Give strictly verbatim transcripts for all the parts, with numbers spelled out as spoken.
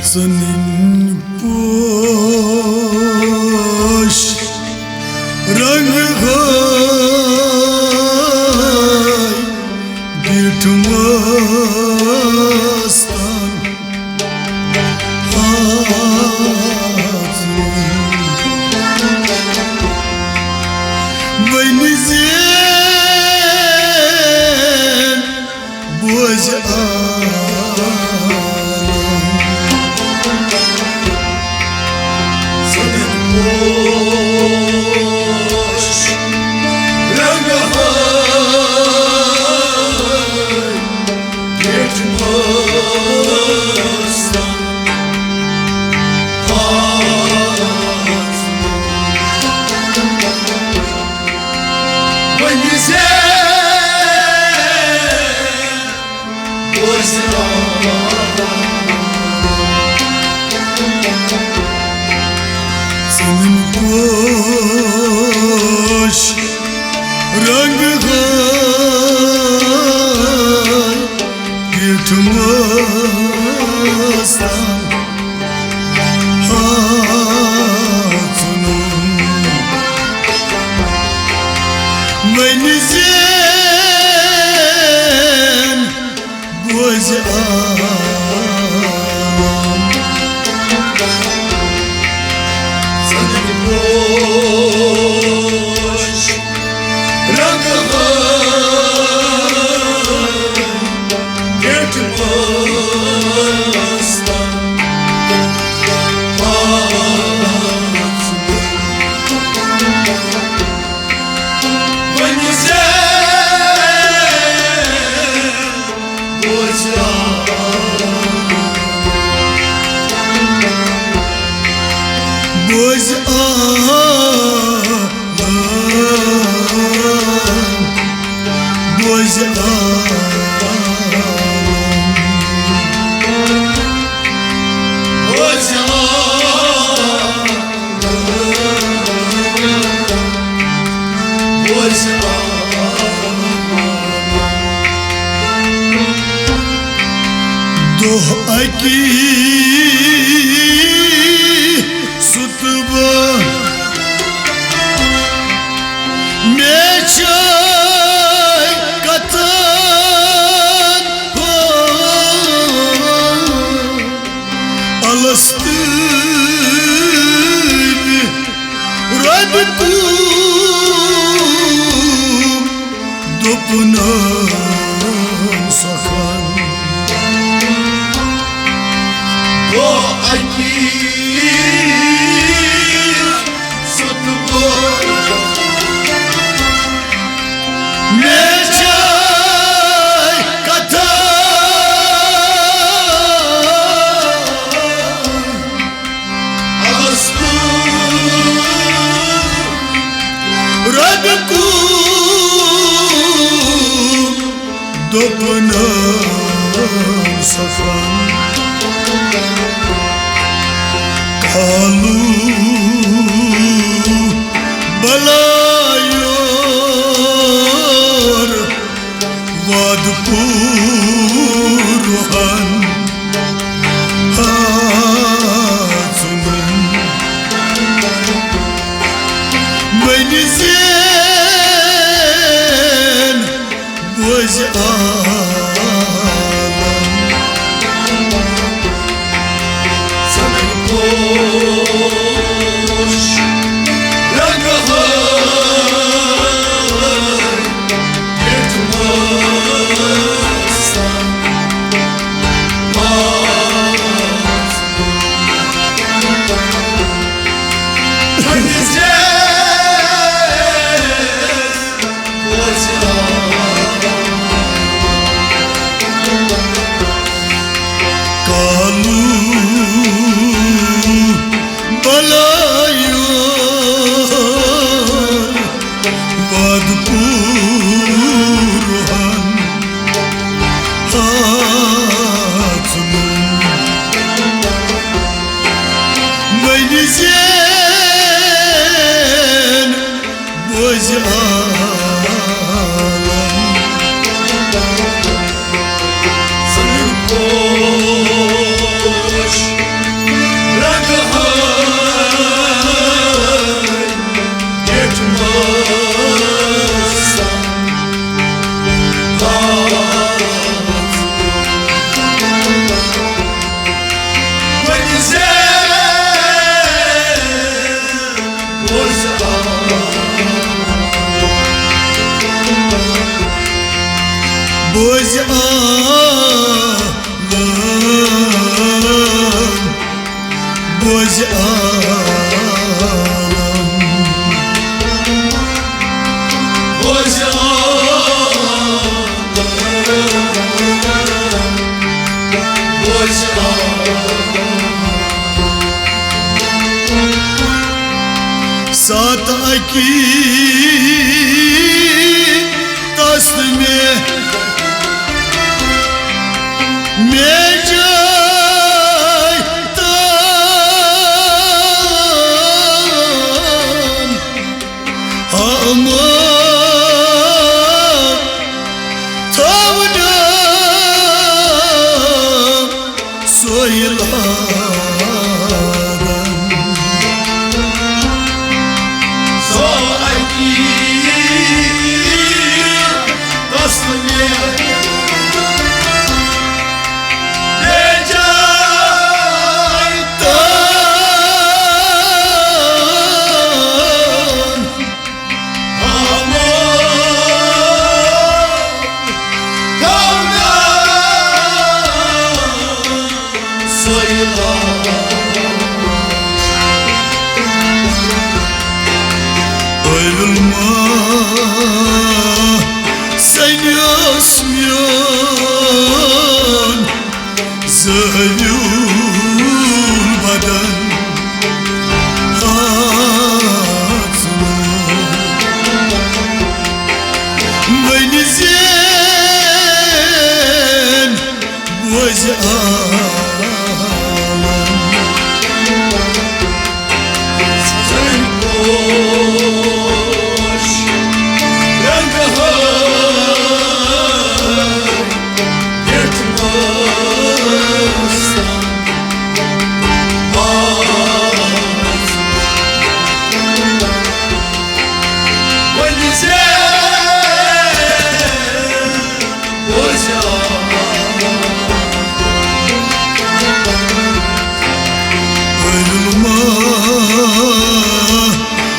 سنن پوش رنگ ہائی گیٹ مستان آزمون۔ ونی زین بوز عالم۔ سنن پوش رنگ ہائی گیٹ مستان آزمون۔ ونی زین بوز عالم۔ سنن پوش رنگ ہائی گیٹ مستان آزمون۔ ونی زین بوز عالم۔ سنن پوش رنگ ہائی گیٹ مستان آزمون۔ ونی زین بوز عالم۔ بوز عالم۔ بوز عالم۔ بوز عالم۔ بوز عالم۔ دۄہ اکی سُتہٕ بہٕ، مےٚ چھے کتھن ہُنٛد الستہٕ ربِ کوٗم دوٚپنم سخن۔ دۄہ اکی سُتہٕ بہٕ، مےٚ چھے کتھن الستہٕ ربِ کوٗم دوٚپنم سخن۔ کالوٗ بلایور وعدٕ پوٗرٕہن ہا ژٕ مےٚ۔ ونہِ زین بوزِ عالم۔ سنن پوش رنگ ہائی گیٹ مستان آزمون۔ ونہِ زین بوزِ عالم۔ کالوٗ ساتھ اکی تس میں، میں جائے تن ہم تھاونا سوئی لاگن۔ سو اکی تسلیم بے جائے تن سنیوس میون زہیون بدن آژمو۔ وۄنۍ زین بوزِ عالم۔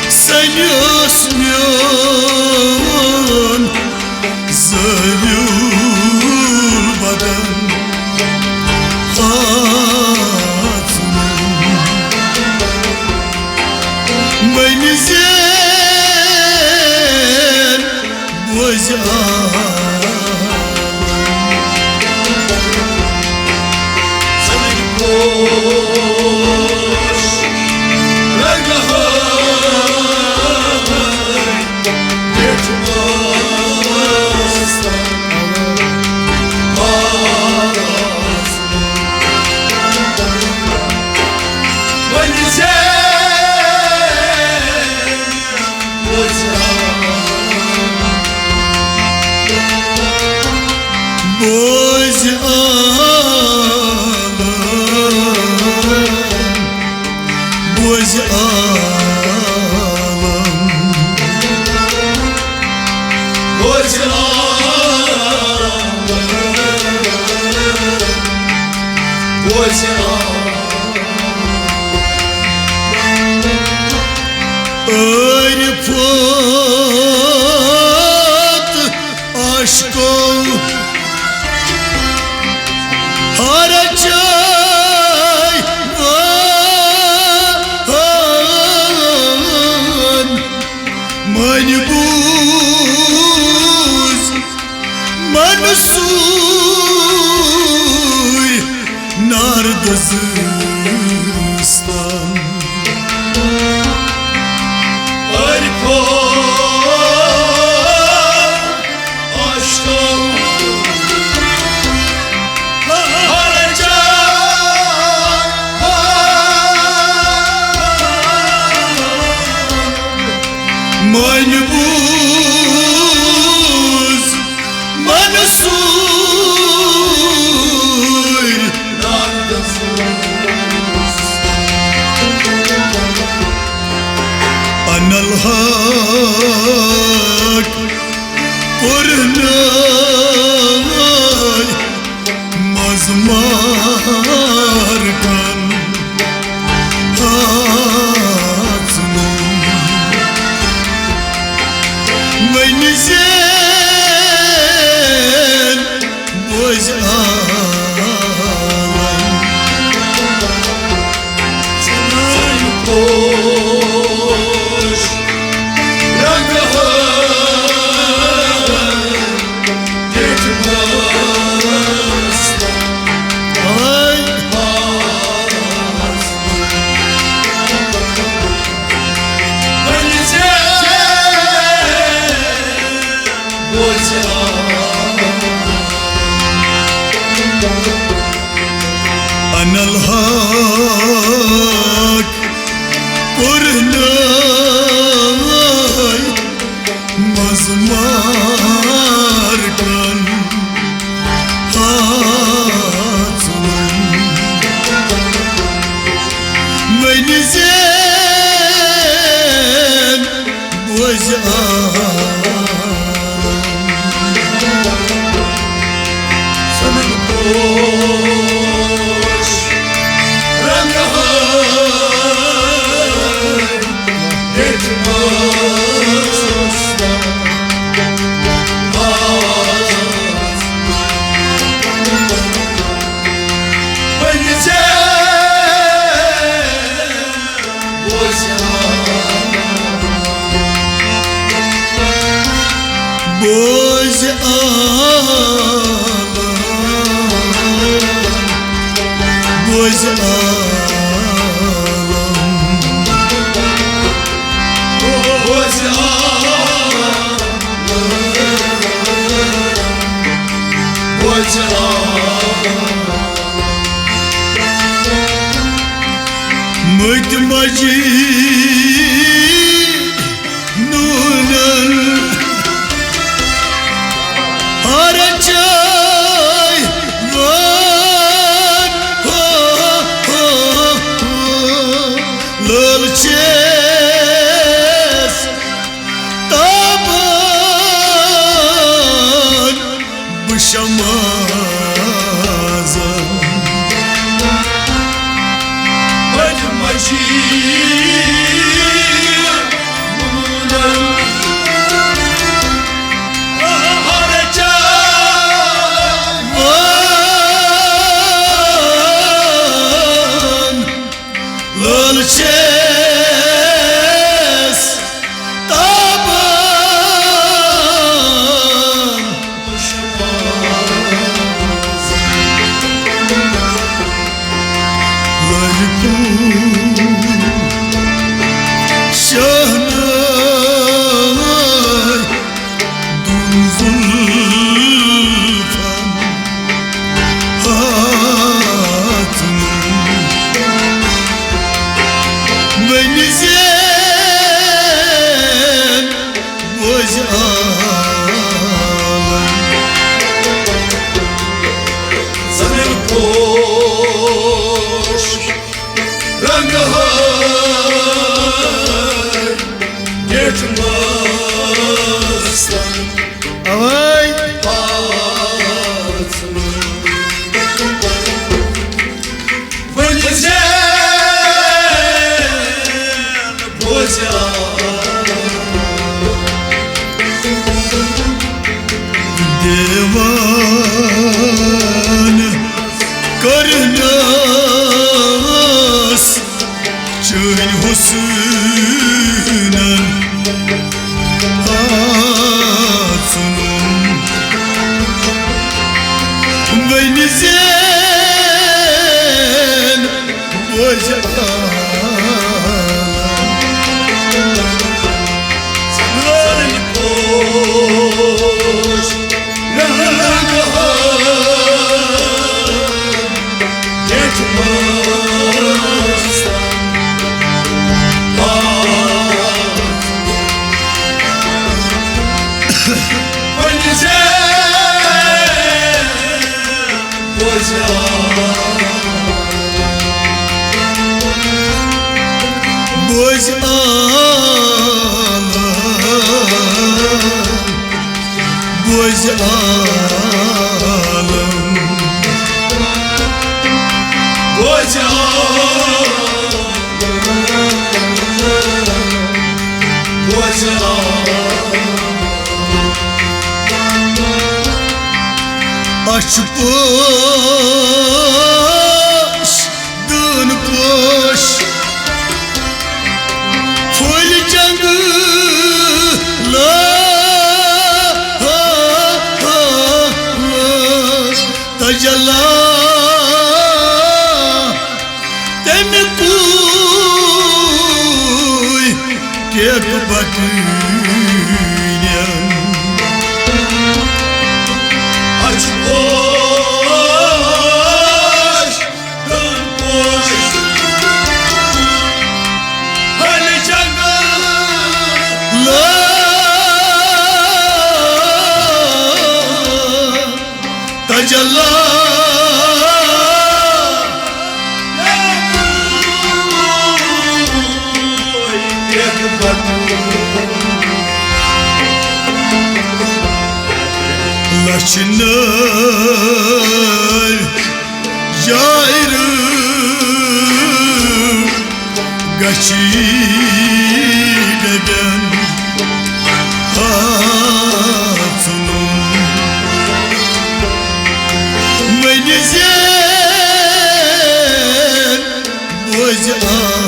سنیوس میون زلیل بدن آژمو۔ وۄنۍ زین بوزِ عالم۔ بوزِ عالم، بوزِ عالم، بوزِ عالم، بوزِ عالم۔ عارفو تہٕ عاشقو ہر جاے وان، مٲنۍ بوز منصور نارد زستان۔ عارفو عاشقو ہر جاے وان، مٲنۍ بوز منصور۔ انا الحق پرناے مزمار کن آژمو۔ مٔتۍ مجنوٗنن ہر چاے وان، ہو، ہو، ہو، لٲلچس تابان بہٕ شمازن۔ بجمجی لٲلچس تابان۔ لالہِ پوٗر شاہناز دُن زُلفن ہاتھ منٛز۔ وۄنۍ زین بوزِ عالم۔ زمین پوش رنگ ہٲے، نیٹھ مستن اوے۔ وۄنۍ زین بوزِ عالم۔ دیوان کرنس چٲنۍ حسنن آژُن۔ وۄنۍ زین بوزِ عالم۔ زن پوش رنگ ہٲے، ییٚتہِ مستن پاس۔ وۄنۍ زین بوزِ عالم۔ بوزِ عالم۔ بوزِ عالم۔ بوزِ عالم۔ بوزِ عالم۔ اچھِ پوش، دٲن پوش، پھٔلۍ جنگلس تجلی۔ تَمہِ کُے ٹیک بٹہٕ نٮ۪ن۔ اچھِ پوش، دٲن پوش، پھٔلۍ جنگل۔ تجلی۔ لچھِ نٲوۍ جایہِ رٲو گژھِ ڈبن آژُن۔ وۄنۍ زین بوزِ عالم۔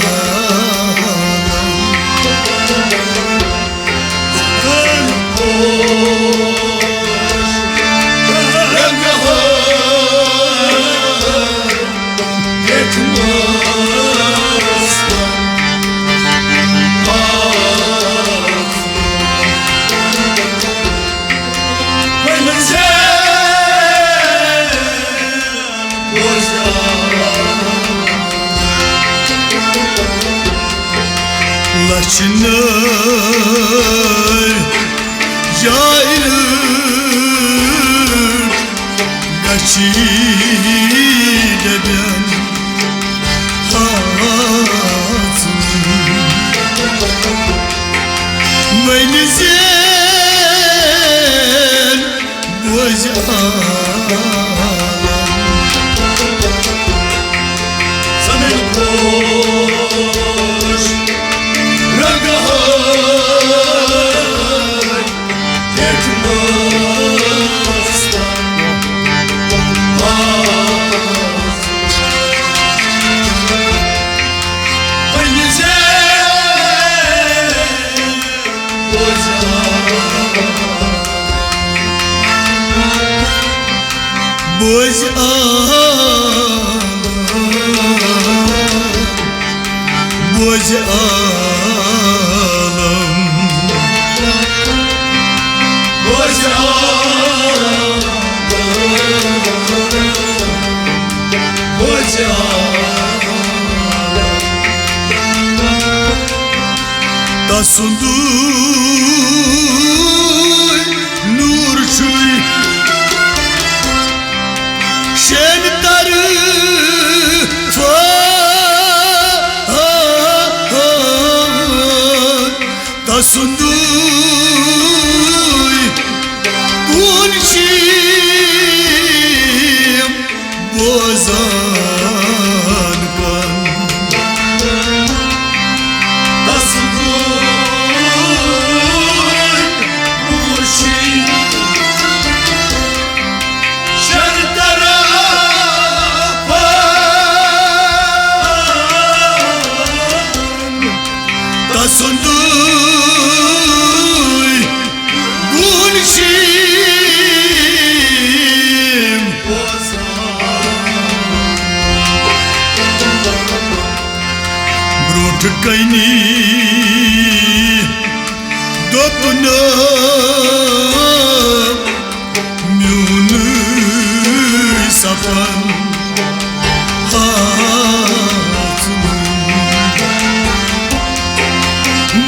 چھِنہٕ جایہِ گژھی دٔبِیَن ہاژُن۔ وۄنۍ زین بوزِ عالم۔ سَنَن پوش رنٛگہٕ ہٲوۍ ٹیٚٹھۍ مٲستَن۔ وۄنۍ زین بوزِ عالم۔ بوزِ عالم، بوزِ عالم، بوزِ عالم، بوزِ عالم۔ تسُنٛدُے نوٗر چھُے شین طرفہٕ۔ تسُنٛدُے قوٗن چھُے بوزان کن۔ تسُنٛدُے نوٗر چھُے شین طرفہٕ۔ تسُنٛدُے گُن چھُے برٛونٛٹھ کنہِ دوٚپنَم، میونُے سپن ہاژٕنُم۔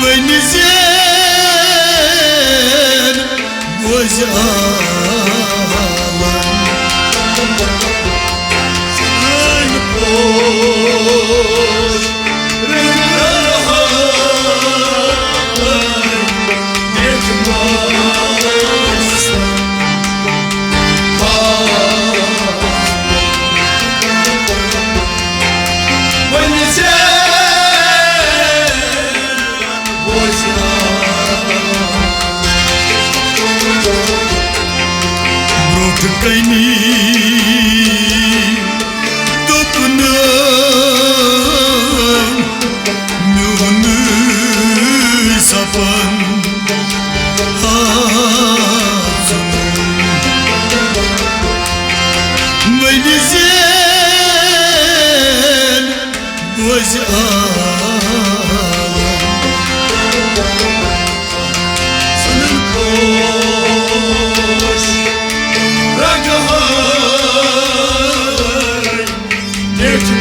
وۄنۍ زین بوزِ عالم۔ سٲنۍ پوش رنٛگہٕ ہٲوۍ برٛونٛٹھ کنہِ دوٚپنَم، میونُے سپن ہاژٕنُم۔ وۄنۍ زین بوزِ عالم۔ سَنَن پوش رنٛگہٕ ہٲوۍ ٹیٚٹھۍ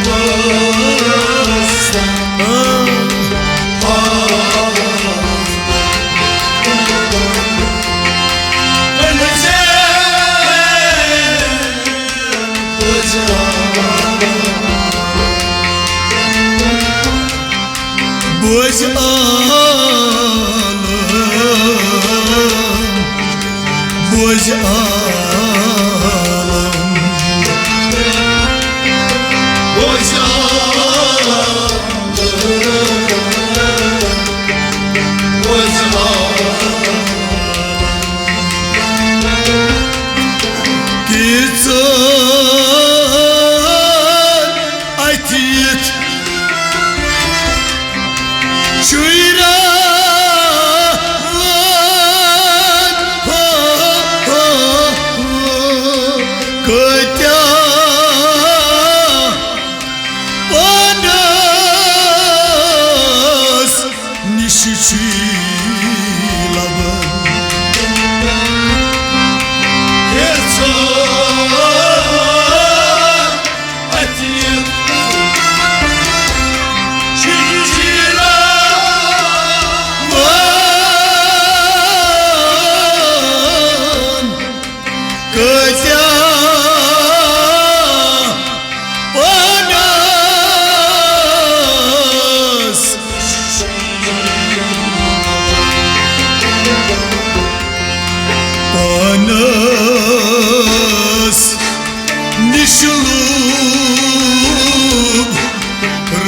مٲستَن۔ بوزِ عالم، بوزِ عالم، بوزِ عالم، بوزِ عالم۔ کیژن اَتھِ یِتھ چھُے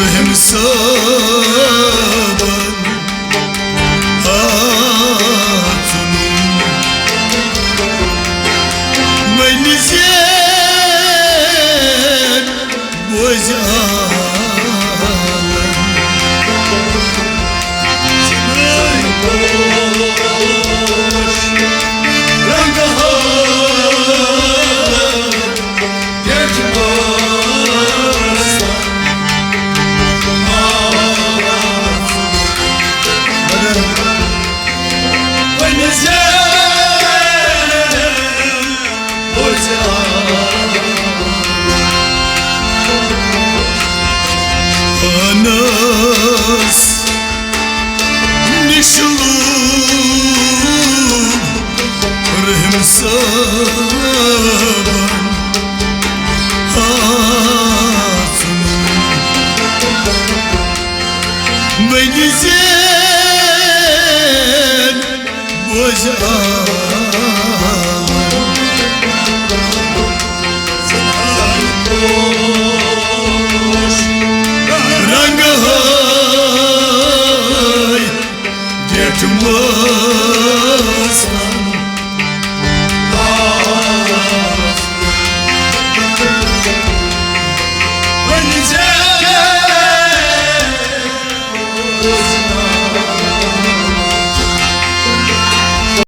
رحم صٲبن آژُن وۄنۍ زین بوزِ عالم۔ رنگہٕ ہار پانس نِش لوٗب رحم صٲبن آژُن وۄنۍ زین بوزِ عالم۔ رنگہٕ ہٲے گیٹہٕ مٲژ۔